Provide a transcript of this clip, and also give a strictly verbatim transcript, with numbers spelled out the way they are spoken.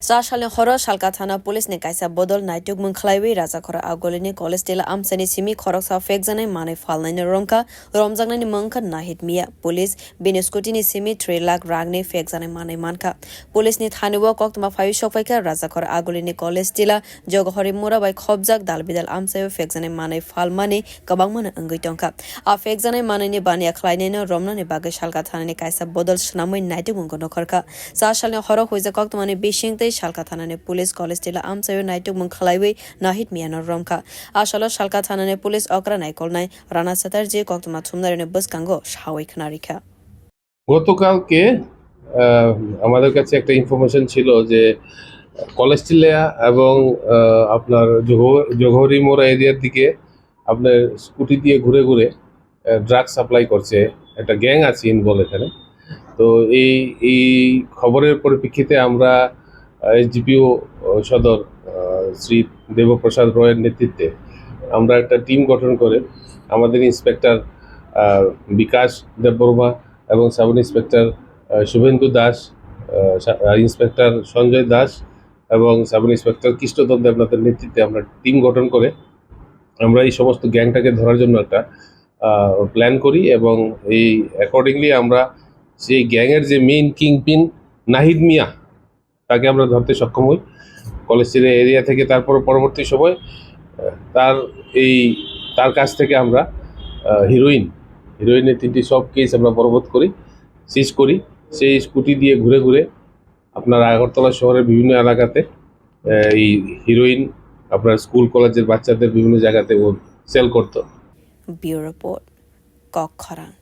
Cha salni horo Salka thana police ni kaisa bodol naitukmung khlaiwi Rajakhor Agulini college tila amchaini simi khoroksa phekjaknai manwi phalnaino romkha, romjaknaini mung wngkha Nahid Mia. Police bini scooty ni simi three lakh rangni phekjaknai manwi mankha. Police ni thani o koktwma phaiwi sokphaikha Rajakhor Agulini college tila Jogohori Mura bai khopjak dal bidal amchaio phekjaknai manwi phalmani kwbangmano wngwi tongkha. A phekjaknai manwini baniya khlainaino romnani bagwi Salka thanani kaisa bodol swnamwi naitukmungno nokhorkha. Cha salni horo huijak koktwmani bising tei Salka thanani police college tila amchaio naitukmung khlaiwi Nahid Miano romkha. A salo Salka thanani police okra naikolnai Rana Chatterjee koktwma thumnairokni bwskango sawi khwnarikha. গতকালকে আহ, আমাদের কাছে একটা ইনফরমেশন ছিল যে কলেজ টিলা এবং আহ, আপনার জোহ- জোহরি মোড়া এরিয়ার দিকে আপনার স্কুটি দিয়ে ঘুরে ঘুরে ড্রাগ সাপ্লাই করছে, একটা গ্যাং আছে ইনভলভ এখানে। তো এই এই খবরের পরিপ্রেক্ষিতে আমরা এসডিপিও সদর আহ, শ্রী দেবপ্রসাদ রয়ের নেতৃত্বে আমরা একটা টিম গঠন করে আমাদের ইন্সপেক্টর আহ, বিকাশ দেববর্মা এবং সাব ইন্সপেক্টর আহ, শুভেন্দু দাস, আহ, সা- আহ, ইন্সপেক্টর সঞ্জয় দাস এবং সাব ইন্সপেক্টর কৃষ্ণধন দেবনাথের নেতৃত্বে আমরা টিম গঠন করে আমরা এই সমস্ত গ্যাংটাকে ধরার জন্য একটা প্ল্যান করি এবং এই অ্যাকর্ডিংলি আমরা সেই গ্যাংয়ের যে মেইন কিংপিন নাহিদ মিয়া, তাকে আমরা ধরতে সক্ষম হই কলেজ এরিয়া থেকে। তারপর পরবর্তী সময় আহ, তার এই তার কাছ থেকে আমরা হিরোইন হিরোইনের তিনটি সব কেস আমরা বরবাদ করি, সিজ করি। সেই স্কুটি দিয়ে ঘুরে ঘুরে আপনার আগরতলা শহরের বিভিন্ন এলাকাতে আহ, এই হিরোইন আপনার স্কুল কলেজের বাচ্চাদের বিভিন্ন জায়গাতে ও সেল করতো। Bureau Report, Kokkhorang.